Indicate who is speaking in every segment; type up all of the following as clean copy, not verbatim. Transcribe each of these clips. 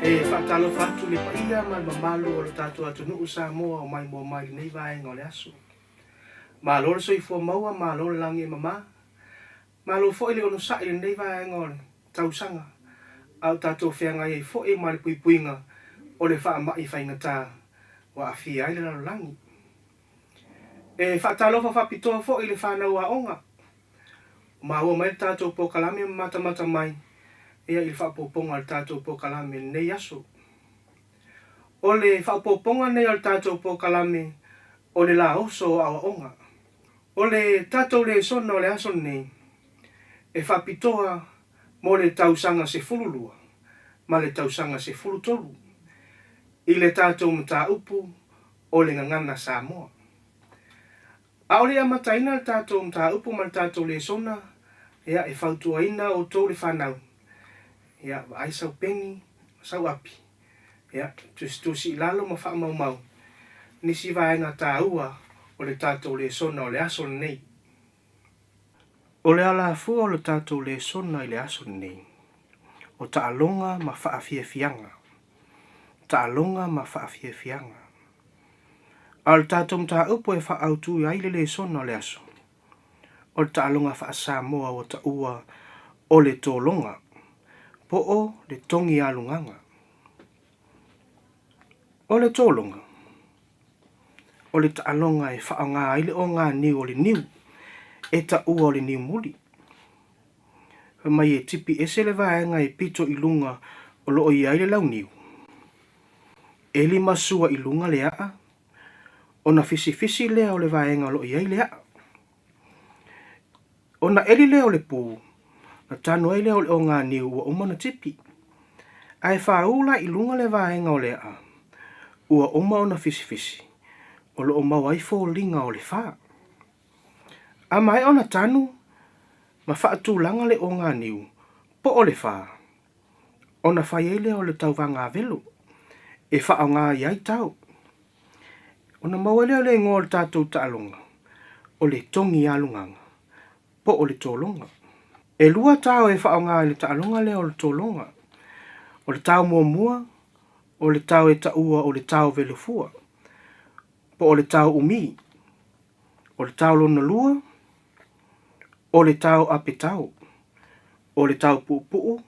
Speaker 1: E faatalofa atu i le paia ma le mamalu o lo tatou atunuu Samoa o maimoa mai i lenei vaega o le aso. Malo le soifua maua, malo le lagi e mama. Malo foi le onosai i lenei vaega o le tausaga, a o tatou feagai ai foi ma le puipuiga o le faamai faigata ua aafia ai le lalolagi. E faatalofa faapitoa foi i le fanau aoga ua maua mai le tatou polokalame ma matamata mai ia i le faaopoopoga o le tatou polokalame i lenei aso. O le faaopoopoga lenei o le tatou polokalame o le laoso o aoaoga. O le tatou lesona o le aso lenei e faapitoa mo le tausaga 12 ma le tausaga 13 i le tatou mataupu o le Gagana Samoa. A o le i amataina le tatou mataupu ma le tatou lesona, ia, e fautuaina outou le fanau, ia, vaai sau peni ma sau api, ia, tusitusi i lalo ma faamaumau nisi vaega taua o le tatou lesona o le aso lenei. O le alafua o le tatou lesona i le aso lenei, o taaloga ma faafiafiaga. Taaloga ma faafiafiaga. A o le tatou mataupu e faaautu ai le lesona o le aso, o le taaloga faa-Samoa ua taua o le tologa, po o le togi alugaga. O le tologa, o le taaloga e faaaoga ai le oganiu o le niu e taua o le niu muli. Fai mai e tipi ese le vaega e pito i luga o lo o i ai le launiu. E limasua i luga le a'a, ona fisifisi lea o le vaega o lo o i ai le a'a. Ona ʻeli lea o le pū, ona tanu ai lea o le oganiu ua uma ona tipi. Ae fāū la i luga le vaega o le a'a, ua uma ona fisifisi, o lo o maua ai foliga o le fā. A maea ona tanu ma faatulaga le oganiu po o le fā, ona fai ai lea o le tauvaga velo e faaaoga i ai tao. Ona maua ai lea o le igoa o le tatou taaloga, o le togi alugaga po o le tologa. E lua tao e faaaoga i le taaloga lea o le tologa. O le tao muamua, o le tao e taua o le tao velofua, po o le tao umi. O le tao lona lua, o le tao apetao, o le tao puupuu,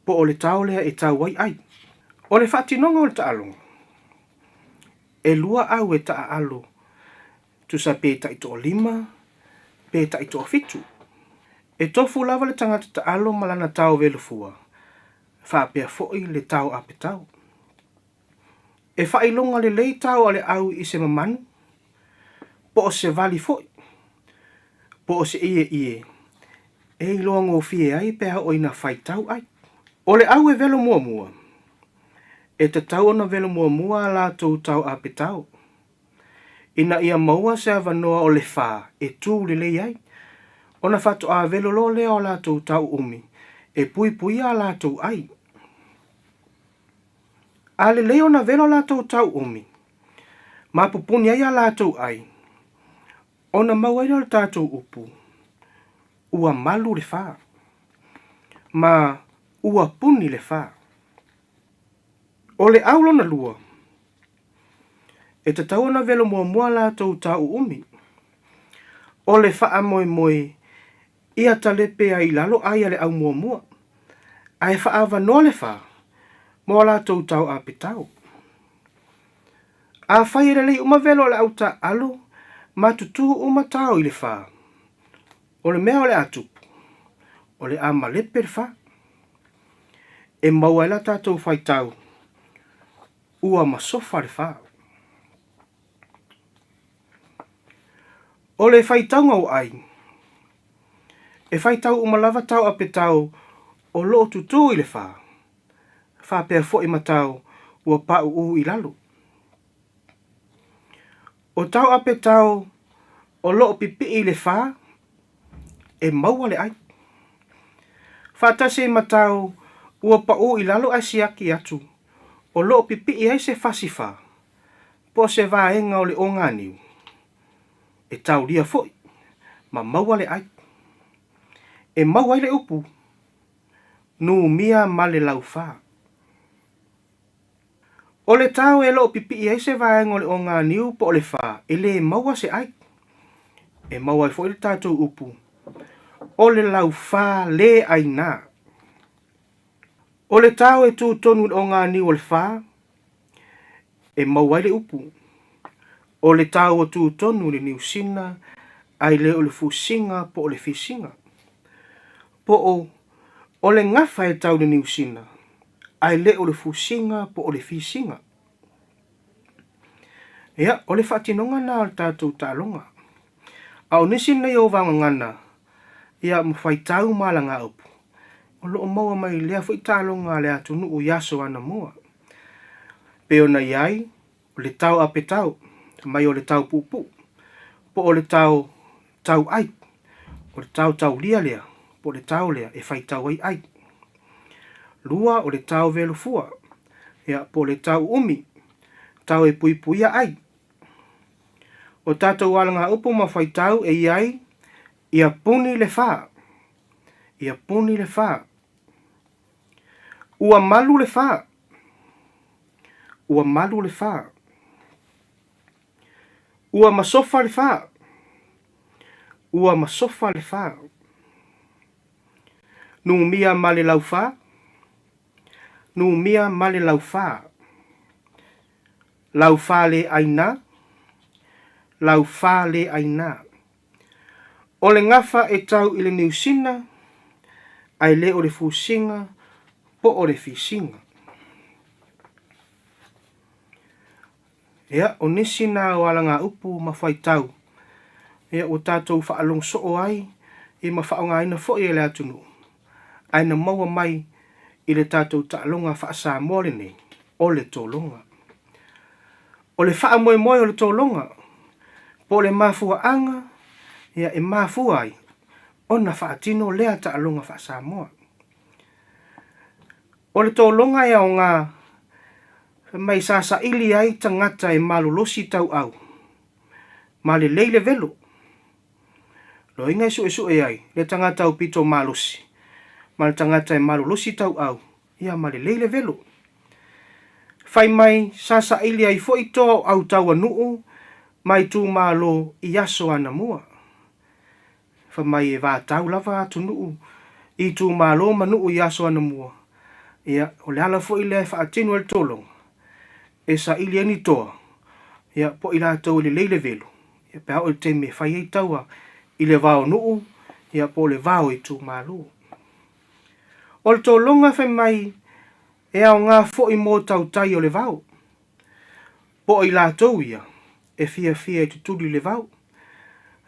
Speaker 1: po o le tao lea e tau ai ai. O le faatinoga o le taaloga, e lua au e taaalo tusa pe taitoalima pe taitoafitu. E tofu lava le tagata taalo ma lana tao velofua, faapea foi le tao apetao. E faailoga lelei tao a le au i se mamanu, po o se vali foi, po o se ieie e iloa gofie ai pe a oo ina faitau ai. O le au e velo muamua, e tatau ona velo muamua a latou tao apetao, ina ia maua se avanoa o le fā e tū lelei ai, ona faatoa velo loa lea o latou tao uumi e puipuia a latou ai. A lelei ona velo a latou tao uumi, ma pupuni ai a latou ai, ona maua ai lea o le tatou upu, ua malu le fā, ma ua puni le fā. O le au lona lua, e tatau ona velo muamua a latou tao uumi. O le faamoemoe ia talepe ai i lalo ai a le au muamua, ae faaavanoa le fā mo a latou tao apetao. Afai e lelei uma velo o le au taaalo ma tutū uma tao i le fā, o le mea o le a tupu, o le a malepe le fā. E maua ai la tatou faitau ua masofa le fā. O le faitauga o ai, e faitau uma lava tao apetao o lo o tutū i le fā, faapea foi ma tao ua paʻuʻū i lalo. O tao apetao o lo o pipii i le fā, e maua le ʻai. Faatasi ai ma tao ua paʻū i lalo ae siaki atu o lo o pipii ai se fasi fā, po o se vaega o le oganiu, e taolia foi ma maua le ʻai. E maua ai le upu, numia ma le laufā. O le tao e le o pipii ai se vaega o le oganiu po o le fā, e le maua se ai. E maua ai foi le tatou upu, o le laufā le aina. O le tao e tu tonu i le oganiu o le fā, e maua ai le upu, o le tao ua tu tonu i le niusina ae le o le fusiga po o le fisiga. Po o, o le gafa e tau i le niusina ae le o le fusiga po o le fisiga. Ia, o le faatinoga lena o le tatou taaloga. A o nisi nei o vaogagana, ia ma faitau ma alagaupu, o lo o maua mai lea foi taaloga a le atunuu i aso anamua. Pei ona i ai, o le tao apetao, mai o le tao puupuu, po o le tao tauai, o le tao taulia lea, po o le tao lea e faitau ai ai. Lua, o le tao velofua, ia, po o le tao uumi, tao e puipuia ai. O tatou alagaupu ma faitau e i ai, ia puni le fā, ia puni le fā. Ua malu le fā, ua malu le fā. Ua masofa le fā, ua masofa le fā. Numia ma le laufā, numia ma le laufā. Laufā le aina, laufā le aina. O le gafa e tau i le niusina, ae le o le fusiga po o le fisiga. Ia, o nisi na o alagaupu ma faitau, ia ua tatou faalogo soo ai ia ma faaaogaina foi e le atunuu, ae na maua mai i le tatou taaloga faa-Samoa lenei, o le tologa. O le faamoemoe o le tologa, po o le mafuaaga ia e mafua ai ona faatino lea taaloga faa-Samoa. O le tologa e aoga fai mai sa saili ai tagata e malolosi tauau ma lelei le velo. Loiga e suesue ai le tagata aupito malosi ma le tagata e malolosi tauau ia ma lelei le velo. Fai mai sa saili ai foi toa o au tauanuu ma itumalo i aso anamua. Fai mai e vatau lava atunuu i itumalo ma nuu i aso anamua, ia o le ala foi lea e faatino ai le tologa, e saili ai ni toa, ia po o i latou e lelei le velo, ia pe a oo i le taimi e fai ai taua i le va o nuu, ia po o le va o itumalo. O le tologa fai mai e aoga foi mo tautai o le vao, po o i latou ia e fiafia e tutuli i le vao.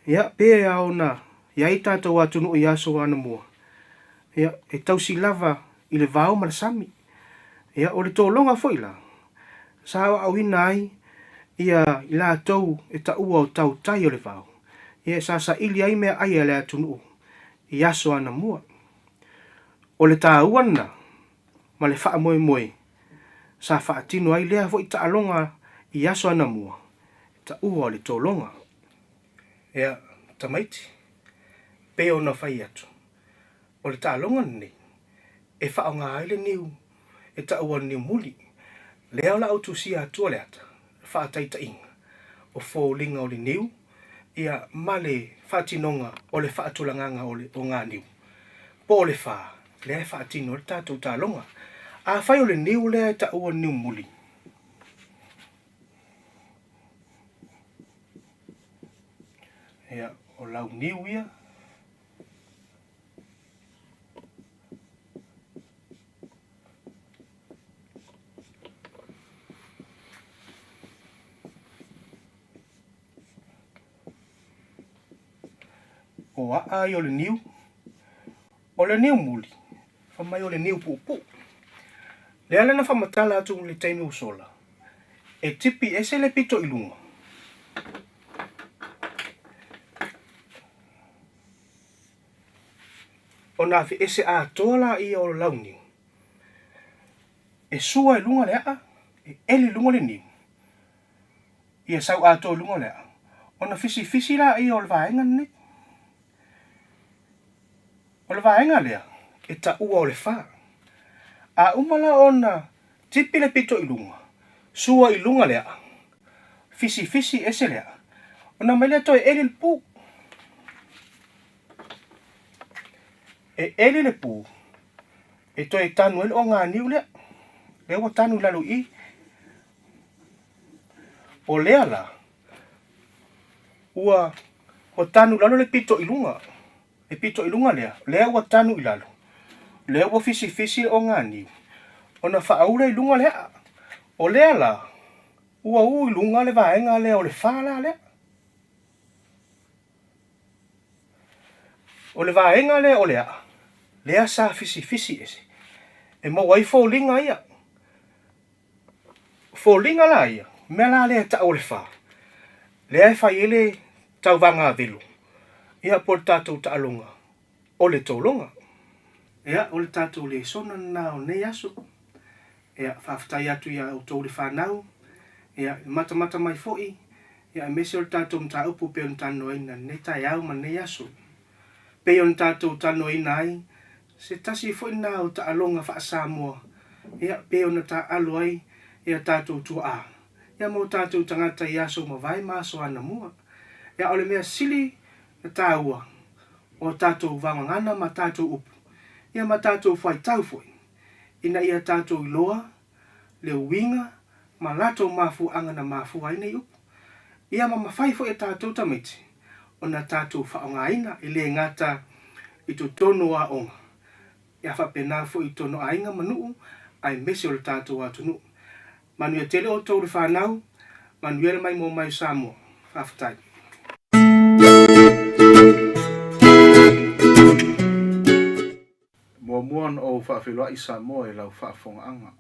Speaker 1: Ia, pe a ona i ai tatou atunuu i aso anamua, ia, e tausi lava i le vao ma le sami. Ia, o le tologa foi la, sa aoaoina ai ia i latou e taua o tautai o le vao, ia, sa saili ai meaai a le atunuu i aso anamua. O le taua lena ma le faamoemoe sa faatino ai lea foi taaloga i aso anamua, e taua o le tologa. Ia, tamaiti, pei ona fai atu, o le taaloga lenei e faaaoga ai le niu e taua o le niu muli. Lea o le a ou tusia atua le ata, faataitaiga, o foliga o le niu, ia, ma le faatinoga o le faatulagaga o le oganiu, po o le fā, lea e faatino ai le tatou taaloga. Afai o le niu lea e taua o le niu muli, ia, o lau niu ia, O aʻa ai o le niu, o le niu muli, fai mai o le niu puupuu. Lea la na faamatala atu i le taimi ua sola, e tipi ese le pito i luga. Ona aveese atoa laia o le launiu, e sua i luga le aʻa, e eli i luga le niu, ia sau atoa i luga o le aʻa, ona fisifisi laia o le vaega lenei. O le vaega lea e taua o le fā. A uma la ona tipi le pito i luga, Sua i luga le a'a, fisifisi ese le a'a, ona aumai lea toe eli le pu. E eli le pu e toe tanu ai le oganiu lea, lea ua tanu i lalo i i. O lea la, ua ua tanu i lalo le pito i luga, le pito i luga lea, lea ua tanu i lalo, lea ua fisifisi le oganiu, ona faaula i luga le a'a. O lea la, ua u i luga le vaega lea o le fa la lea. O le vaega lea o le a'a, lea sa fisifisi ese, e maua ai foliga ia. O foliga la ia, mea la lea e tau o le fa, lea e fai ai le tauvaga velo, ia po o le tatou taaloga o le tologa. Ia, o le tatou lesona lena o lenei aso. Ia, faafetai atu ia outou le fanau, ia, le matamata mai foi, ia, aemaise o le tatou mataupu pei ona talanoaina i lenei taeao ma lenei aso. Pei ona tatou talanoaina ai, se tasi foi lena o taaloga faa-Samoa, ia, pei ona taaalo ai ia tatou tuaa, ia ma o tatou tagata i aso ua mavae ma aso anamua. Ia, o le mea sili ona taua, o a tatou vaogagana ma tatou upu, ia ma tatou fuaitau foi, ina ia tatou iloa le uiga ma latou mafuaaga na mafua ai nei upu. Ia ma mafai foi e tatou tamaiti ona tatou faaaogaina, e le gata i totonu o aoga, ia faapena foi i totonu o aiga ma nuu aemaise o le tatou atunuu. Manuia tele outou le fanau, manuia le maimoa mai o Samoa. Faafetai.
Speaker 2: Muamua ona ou faafeiloai Samoa i lau faafofogaaga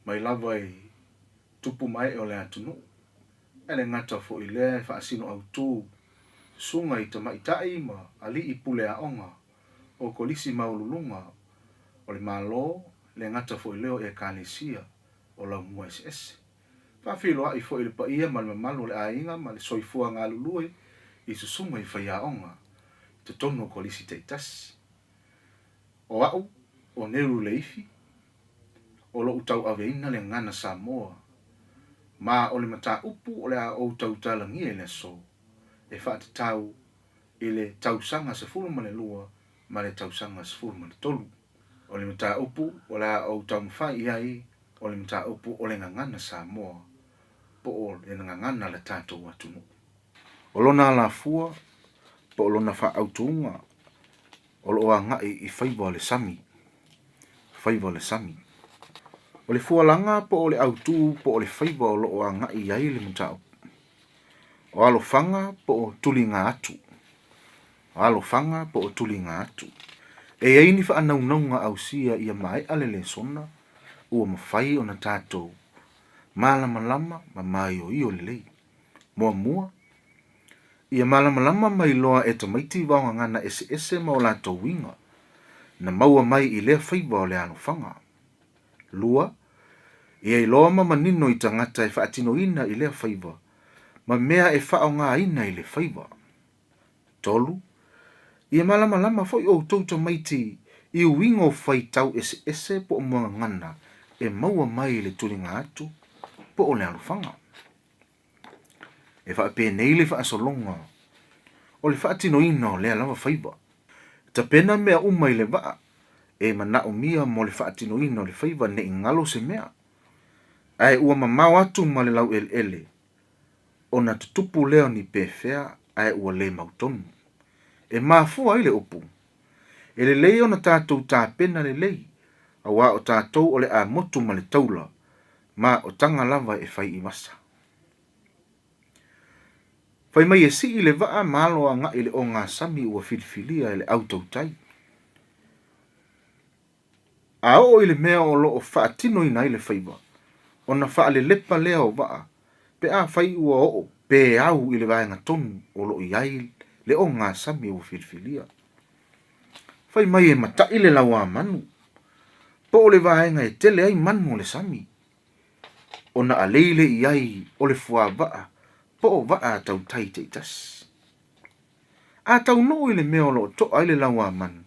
Speaker 2: mai lava i tupu ma ee o le atunuu, ae le gata foi i lea e faasino autu susuga i tamaitai ma alii pule aoga o Kolisi Maualuluga o le Malo, le gata foi i lea o Ekalesia o Laumua Eseese. Faafeiloai foi i le paia ma le mamalu o le aiga ma le soifua galulue i susuga i faiaoga i totonu o Kolisi taitasi. O au, o Neru Leifi, o lo'u tauaveina le gagana Samoa, ma o le mataupu o le a ou tautalagia i le aso e faatatau i le tausaga 12 ma le tausaga 13. O le mataupu o le a ou taumafai i ai o le mataupu o le gagana Samoa po o le gagana a le tatou atunuu. O lona alafua po o lona faaautuga o lo o agai i faiva o le sami, faiva o le sami. O le fualaga po o le autu po o le faiva o lo o agai i ai le mataupu. O alofaga po o tuliga atu. O alofaga po o tuliga atu. E i ai ni faanaunauga ausia ia maea le lesona ua mafai ona tatou malamalama ma maioio lelei. Muamua, ia malamalama ma iloa e tamaiti vaogagana eseese ma o latou uiga na maua mai i lea faiva o le alofaga. Lua, ia iloa ma manino i tagata e faatinoina i lea faiva ma mea e faaaogaina i le faiva. Tolu, ia malamalama foi outou tamaiti i uiga o faitau eseese po o muagagana e maua mai i le tuliga atu po o le alofaga. E faapenei le faasologa o le faatinoina o lea lava faiva. Tapena mea uma i le vaa e manaomia mo le faatinoina o le faiva ne i galo se mea, ae ua mamao atu ma le laueleele ona tutupu lea o ni pefea ae ua le mautonu. E mafua ai le upu, E lelei ona tatou tapena lelei, aua o tatou o le a motu ma le taula, ma o taga lava e fai i vasa. Fai mai e sii le vaa ma alo agai i le ogasami ua filifilia e le au tautai. A oo i le mea o lo o faatinoina ai le faiva, ona faalelepa lea o vaa pe afai ua oo pe au i le vaega tonu o lo o i ai le ogasami ua filifilia. Fai mai e mata'i le lauamanu, po o le vaega e tele ai manu o le sami, ona alei le i ai o le fuavaa po o vaa a tautai taitasi. A taunuu i le mea o lo o to'a ai le lauamanu,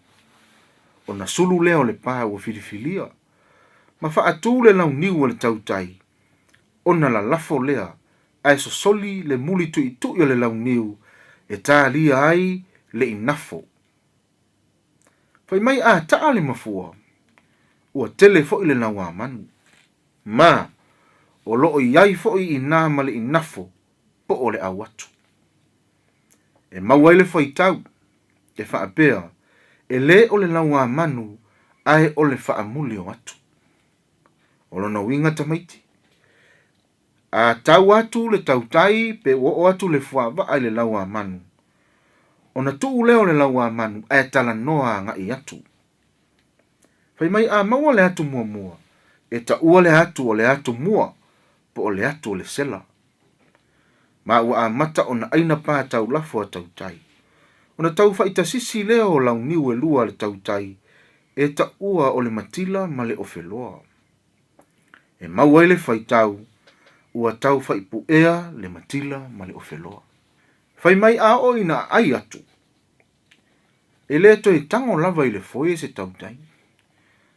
Speaker 2: ona sulu lea o le pa ua filifilia. ma faatu le launiu a le tautai, ona lalafo lea ae sosoli le muli tuitui o le launiu e talia ai le inafo. Fai mai a taa le mafua, ua tele foi le lauamanu. Ma, o lo o i ai foi i ina ma le inafo po o le au atu. E maua ai le faitau, e faapea, e le o le lauamanu ae o le faamuli o atu. O lona uiga tamaiti, a tau atu le tautai pe ua oo atu le fuavaa i le lauamanu, ona tuu lea o le lauamanu ae talanoa agai atu. Fai mai a maua le atu muamua, e taua le atu o le atu mua po o le atu o le sela. Ma ua amata ona aina pa taulafo a tautai. Ona tau faaitasisi lea o launiu e lua a le tautai e taua o le matila ma le ofeloa. E mau ai le faitau ua tau faipuea le matila ma le ofeloa. Fai mai a oo ina aai atu, e le toe tago lava i le foe se tautai.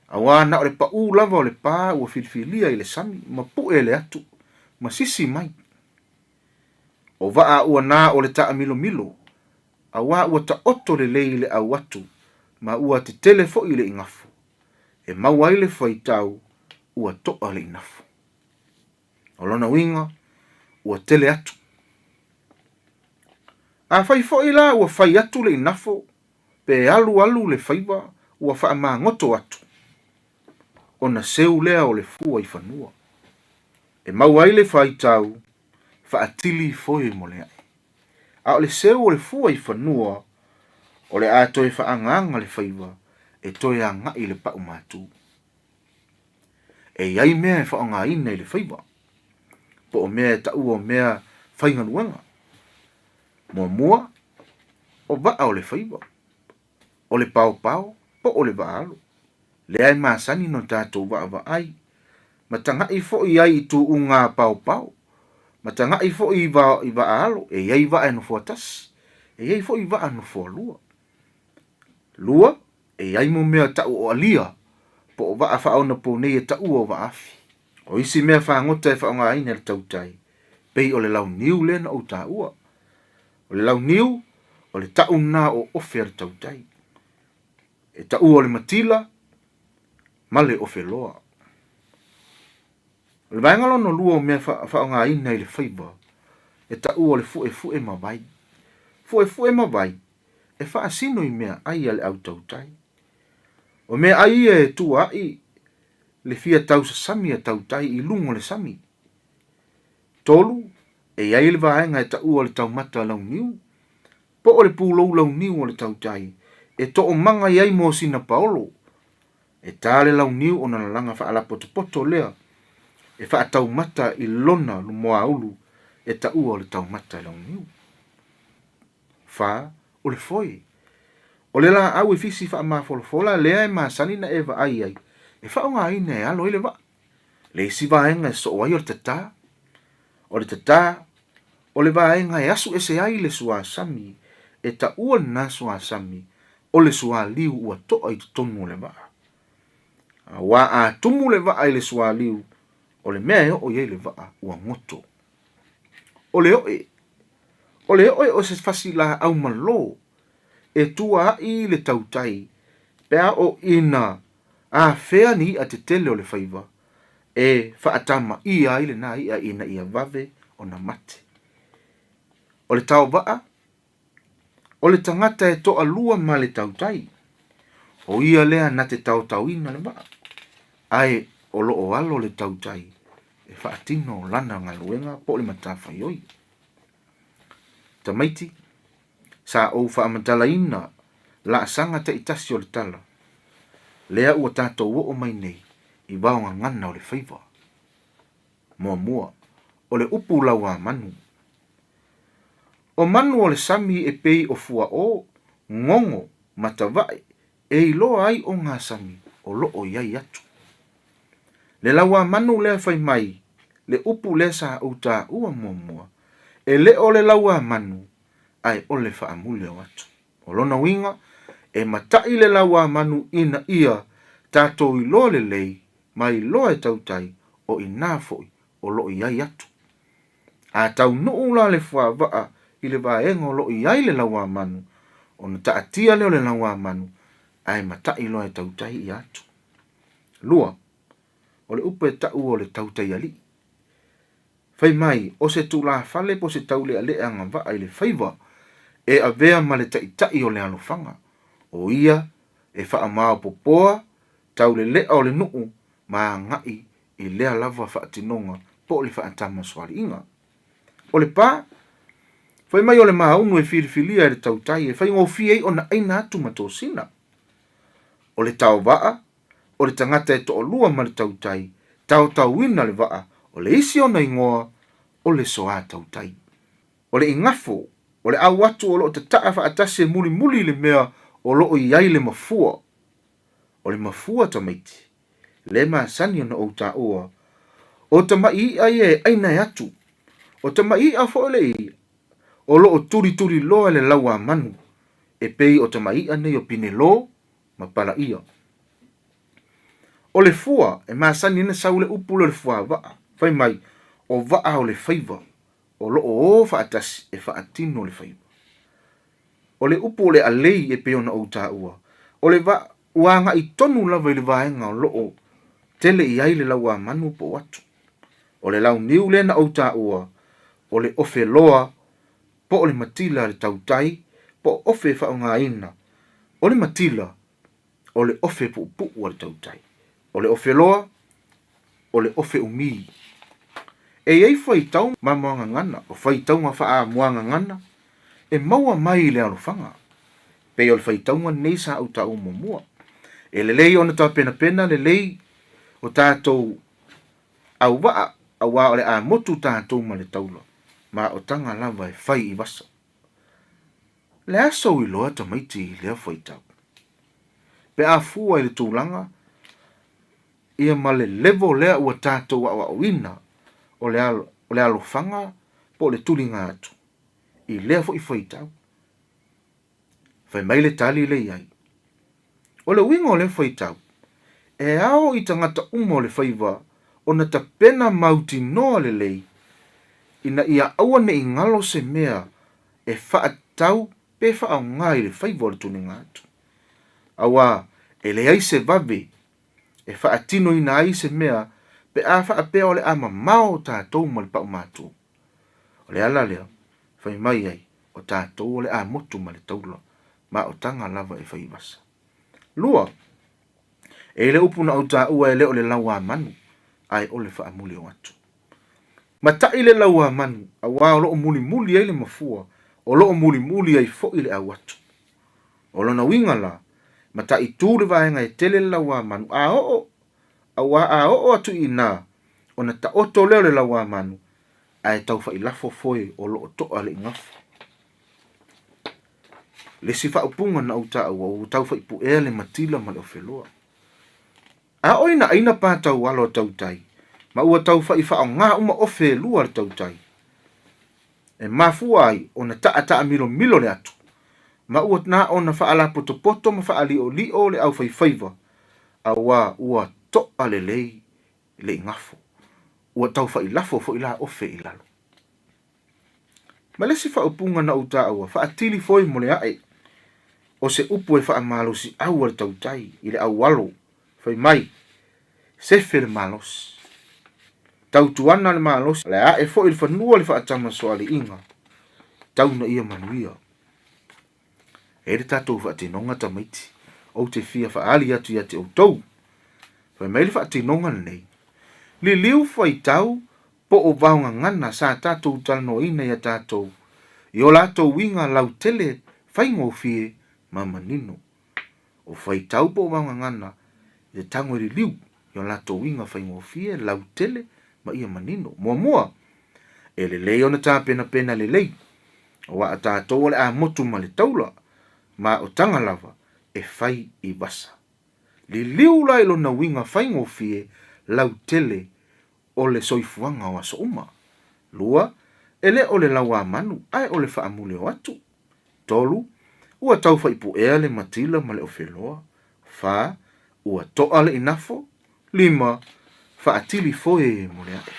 Speaker 2: Auā na o le paʻū lava o le pā ua filifilia i le sami ma puʻe le atu ma sisi mai. O vaa ua na o le taamilomilo, auā ua taoto lelei le au atu ma ua tetele foi le igafo, e maua ai le faitau ua toa le inafo. O lona uiga, ua tele atu. Afai foi la ua fai atu le inafo, pe alualu le faiva ua faamagoto atu, ona seu lea o le fua i fanua. E maua ai le faitau faatili foe mo le ae. A o le seu o le fua i fanua, o le a toe faaagaaga le faiva e toe agai i le pau matu. E i ai mea e faaaogaina i le faiva, po o mea e taua o mea faigaluega. Muamua, o vaa o le faiva, o le paopao po o le vaa alo, lea e masani ona tatou vaavaai ma taga'i foi ai i tuuga paopao, ma taga'i foi i vaa alo, e i ai vaa e nofoa tasi, e i ai foi vaa nofoa lua. Lua, e i ai mo mea ta'u o alia, po o vaa faaonaponei e taua o vaafi. O isi mea fagota e faaaogaina e le tautai, pei o le launiu lea na ou taua. O le launiu, o le ta'u lena o ofe a le tautai. E taua o le matila ma le ofeloa. O le vaega lona lua o mea faaaogaina i le faiva, e taua o le fu'efu'e ma vai. Fu'efu'e ma vai, e faasino i meaai a le au tautai. O meaai ia e tua a'i le fia tausasami a tautai i luga o le sami. Tolu, e i ai le vaega e taua o le taumata launiu, po o le pulou launiu o le tautai, e toomaga i ai mosina paolo. E tā le launiu ona lalaga faalapotopoto lea e faataumata i lona moaulu e taua o le taumata launiu. Fa, o le foe. O le laau e fisi faamafolafola lea e masani na e vaai ai, e faaaogaina e alo ai le vaa. Le isi vaega e soo ai o le tatā. O le tatā, o le vaega e asu ese ai le suasami, e taua lena suasami o le sualiu ua toa i totonu o le vaa. Auā a tumu le vaa i le sualiu, o le mea e oo i ai le vaa ua goto. O le oe. O le oe o se fasi laau malo e tua ai le tautai pe a oo ina afea ni i'a tetele o le faiva e faatamaia ai lena i'a ina ia vave ona mate. O le taovaa, o le tagata e toalua ma le tautai, o ia lea na te taotaoina le vaa, ae o lo o alo le tautai e faatino lana galuega po o le matafaioi. Tamaiti, sa ou faamatalaina laasaga taitasi o le tala, lea ua tatou oo mai nei i vaogagana o le faiva. Muamua, o le upu lauamanu. O manu o le sami e pei o fuaʻō, gogo, matavae, e iloa ai o ngā sami o lo o i ai atu. Le lauamanu lea fai mai, le upu lea sa ou taua muamua, e le o le lauamanu, ae o le faamuli o atu. O lona uiga, e mataʻi le lauamanu ina ia tatou iloa lelei. Ma iloa e tautai o inā foi o lo o i ai atu. A taunuu la le fuavaa i le vaega o lo o i ai le lauamanu, ona taatia lea o le lauamanu ae matai loa e tautai ia atu. 2. O le upu e tau o le tautaialii. Fai mai, o se tulafale po o se taulealea agavaa i le faiva e avea ma le taitai o le alofaga, o ia e faamaopopoa taulelea o le nuu ma agai i lea lava faatinoga po o le faatamasoaliiga. O le pa, fai mai o le maunu e filifilia e le tautai e faigofie ai ona aina atu ma tosina. O le taovaa, o le tagata e toalua ma le tautai, taotaoina le vaa, o le isi ona igoa o le soa tautai. O le igafo, o le au atu o lo o tataa faatasi e mulimuli i le mea o lo o i ai le mafua. O le mafua tamaiti, le masani ona ou taua, o tamaʻi iʻa ia e ʻaina e atu. O tamaʻi iʻa foi le i o lo o tulituliloa e le lauamanu, e pei o tamaʻi iʻa nei o Pinelō ma Palaia. O le fua, e masani ai ona sau le upu lea o le fuavaa, fai mai, o vaa o le faiva, o lo o o faatasi e faatino le faiva. O le upu o le alei e pei ona ou taua, o le vaa ua agai tonu lava i le vaega o lo o tele i ai le lauamanu po o atu. O le launiu lea na ou taua, o le ofeloa po o le matila a le tautai po o ofe e faaaogaina. O le matila, o le ofe puupuu a le tautai. O le ofe loa, o le ofe umi. E i ai faitau ma muagagana, o faitauga faamuagagana e maua mai i le alofaga. Pei o le faitauga lenei sa ou taua muamua. E lelei ona tapenapena lelei o tatou auvaa, aua o le a motu tatou ma le taula, ma o taga lava e fai i vasa. Le a sou iloa tamaiti i lea faitau? Pe a fua i le tulaga ia ma le level lea ua tatou aoaoina o le, o le alofaga po o le tuliga atu i lea foi faitau. Fai mai le tali le i ai. O le uiga o lea faitau, e ao i tagata uma o le faiva ona tapena mautinoa lelei ina ia aua ne i galo se mea e faatatau pe faaaoga i le faiva o le tuliga atu. Aua e leai se vave e faatinoina ai se mea pe a faapea o le a mamao tatou ma le paumatu. O le ala lea, fai mai ai, o tatou o le a motu ma le taula, ma o taga lava e fai vasa. 2. E i le upu na ou taua e le o le lauamanu, ae o le faamuli o atu. Matai le lauamanu, aua o lo o mulimuli ai le mafua, o lo o mulimuli ai foi le au atu. O lona uiga la, mataitu le vaega e tele le lauamanu, a oo, aua a oo atu i ina, ona taoto lea o le lauamanu, ae taufailafo foe o lo o toa le igafo. Le isi faaupuga na ou taua, ua taufaipuea le matila ma le ofeloa. A oo ina aina pa taualo a tautai, ma ua taufai faaaoga uma ofe e lua a le tautai, e mafua ai ona taataamilomilo le atu, ma ua na ona faalapotopoto ma faaliolio le aufaifaiva, aua ua toa lelei le igafo, ua taufailafo foi la ofe i lalo. Ma le isi faaupuga na ou taua, faatili foi mo le ae, o se upu e faamalosiau a le tautai i le aualo, fai mai, sefe le malosi. Tautuana le malosi, le ae foi le fanua le faatamasoaliiga, tau na ia manuia. E le tatou faatinoga tamaiti, ou te fia faaali atu ia te outou. Fai mai le faatinoga lenei, liliu faitau po o vaogagana sa tatou talanoaina ia tatou i o latou uiga lautele faigofie ma manino. O faitau po o vaogagana i te tago e liliu i o latou uiga faigofie, lautele ma ia manino. Muamua, e lelei ona tapenapena lelei, aua o tatou o le a motu ma le taula, ma o taga lava e fai i vasa. Liliu la i lona uiga faigofie, lautele o le soifuaga o aso uma. 2, E le o le lauamanu, ae o le faamulio atu. 3, Ua taufaipuea le matila ma le ofeloa. 4, Ua toa le inafo. Lima, faatili foe mo le ae.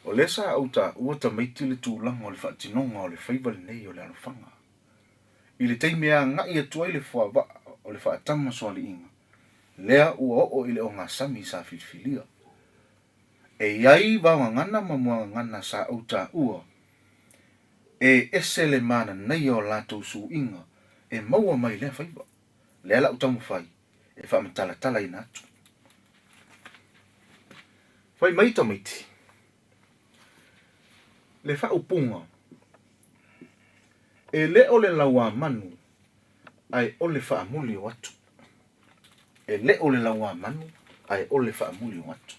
Speaker 2: O lea sa ou taua tamaiti le tulaga o le faatinoga o le faiva lenei o le alofaga. I le taimi e agai atu ai le fuavaa o le faatamasoaliiga, lea ua oo i le ogasami sa filifilia. E i ai vaogagana ma muagagana sa ou taua e ese le mananaia o latou suiga e maua mai lea faiva. Lea la ou taumafai e faamatalatalaina atu. Fai mai tamaiti, le faaupuga, e le o le lauamanu ae o le faamuli o atu. E le o le lauamanu ae o le faamuli o atu.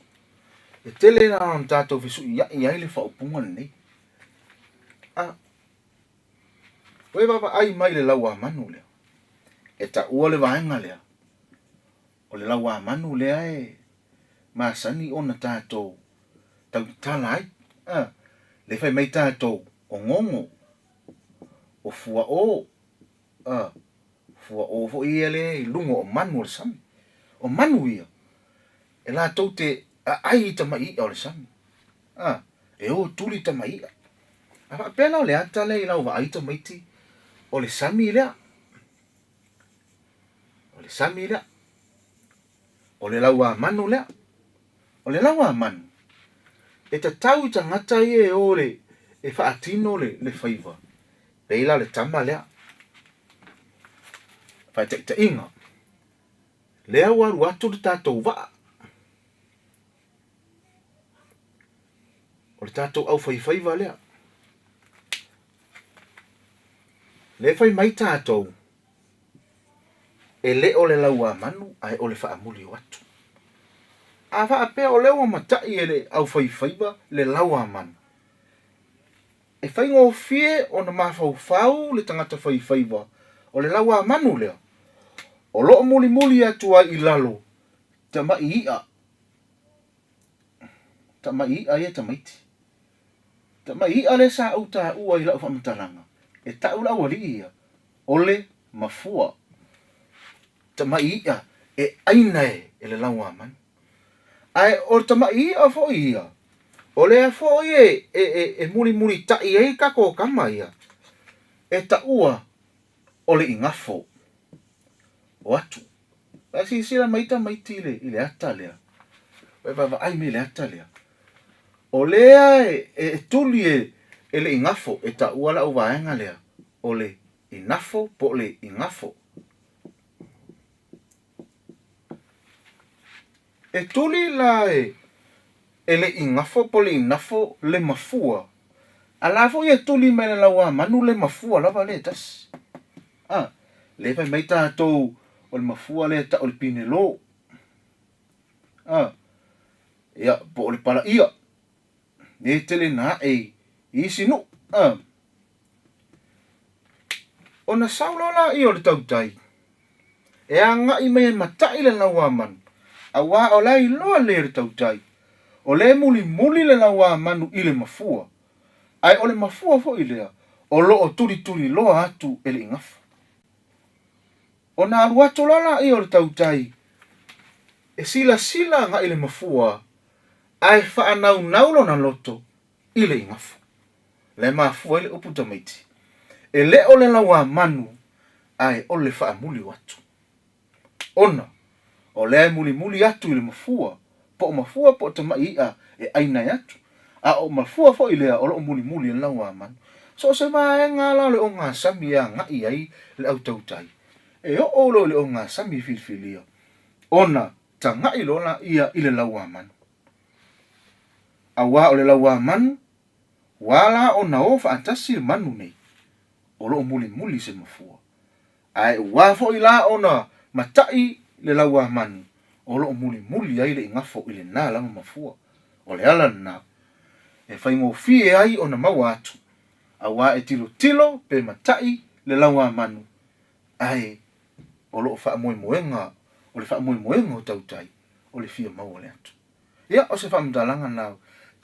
Speaker 2: E tele la ona tatou fesuiai ai le faaupuga lenei. A ua e vaavaai mai i le lauamanu lea, e taua le vaega lea, o le lauamanu lea e masani ona tatou tautatala ai. A, lea fai mai tatou, o gogo, o fuaʻō, a, fuaʻō foi ia lea i luga o manu o le sami. O manu ia, e latou te aai i tamai iʻa o le sami. A, e o tuli tamai iʻa. A faapea la o le ata lea i lau vaai tamaiti, o le sami lea. O le sami lea. O le lauamanu lea. O le lauamanu, e tatau i tagata ia e o le, e faatino le, le faiva, pei la o le tama lea. Faataitaiga, lea ua alu atu le tatou vaa. O le tatou aufaifaiva lea. Lea fai mai tatou, e le o le lauamanu ae o le faamuli o atu. A faapea o lea ua matai e le aufaifaiva le lauamanu, e faigofie ona mafaufau le tagata faifaiva o le lauamanu lea, o lo o mulimuli atu ai i lalo tamai i'a, tamai i'a ia tamaiti. Tamai i'a lea sa ou taua i lau faamatalaga, e ta'u le aualii ia, o le mafua. Tamai i'a e ʻaina e le lauamanu. Ae o le tamai i'a foi ia, o lea foi e mulimulitaʻi ai tatou tama ia, e taʻua o le igafo o atu. Ae silasila mai tamaiti i le ata lea, e vaavaai mai i le ata lea, o lea e tuli e le igafo, e taua lau vaega lea, o le inafo po o le igafo. E tuli la e le igafo po o le inafo le mafua, a la foi e tuli mai le lauamanu le mafua lava lea e tasi. A, lea fai mai tatou o le mafua lea e tau o le pinelo. A, ia, po o le palaia. Lea e tele na ae i isi nuu. A, ona sau loa laia o le tautai, e agai mai e matai le lauamanu, auā o la e iloa lelei e le tautai, o lea e mulimuli le lauamanu i le mafua, ae o le mafua foi lea o lo o tulituliloa atu e le igafo. Ona alu atu loa laia o le tautai e silasila agai i le mafua, ae faanaunau lona loto i le igafo. La e mafua ai le upu tamaiti, e le o le lauamanu ae o le faamuliu atu. Ona, o lea e mulimuli atu i le mafua, po o mafua po o tamai iʻa e ʻaina e atu, a o mafua foi lea o lo o mulimuli e le lauamanu. So o se vaega la o le ogasami e agai ai le au tautai, e oo loa i le ogasami filifilia, ona tagaʻi loa laia i le lauamanu. Auā o le lauamanu, ua ala ona o faatasi le manu nei, o lo o mulimuli se mafua. Ae ua foi la ona mataʻi le lauamanu, o lo o mulimuli ai le igafo i lena lava mafua. O le ala lena e faigofie ai ona maua atu, auā e tilotilo pe mataʻi le lauamanu, ae o lo o faamoemoega, o le faamoemoega o tautai, o le fia maua le atu. Ia, o se faamatalaga lena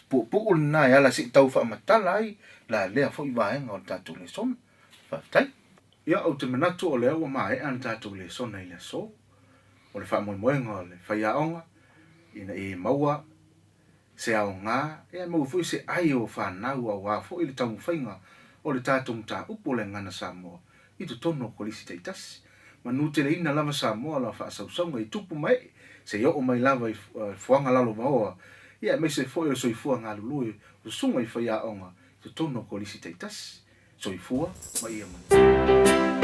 Speaker 2: puupuu lena e ala se i tau faamatala ai la lea foi vaega o le tatou lesona. Faafetai. Ia, ou te manatu o lea ua maea le tatou lesona i le aso. O le faamoemoega o le faiaoga, Ina ia maua se aoga, e maua foi se ai o fanau aua foi le taumafaiga o le tatou mataupu o le Gagana Samoa i totonu o Kolisi taitasi. Manuteleina lava Samoa la faasausauga i tupu ma ee seia oo mai lava i fuaga lalovaoa, ia aemaise foi o le soifua galulue o susuga i faiaoga i totonu o Kolisi taitasi. Soifua ma ia manuia.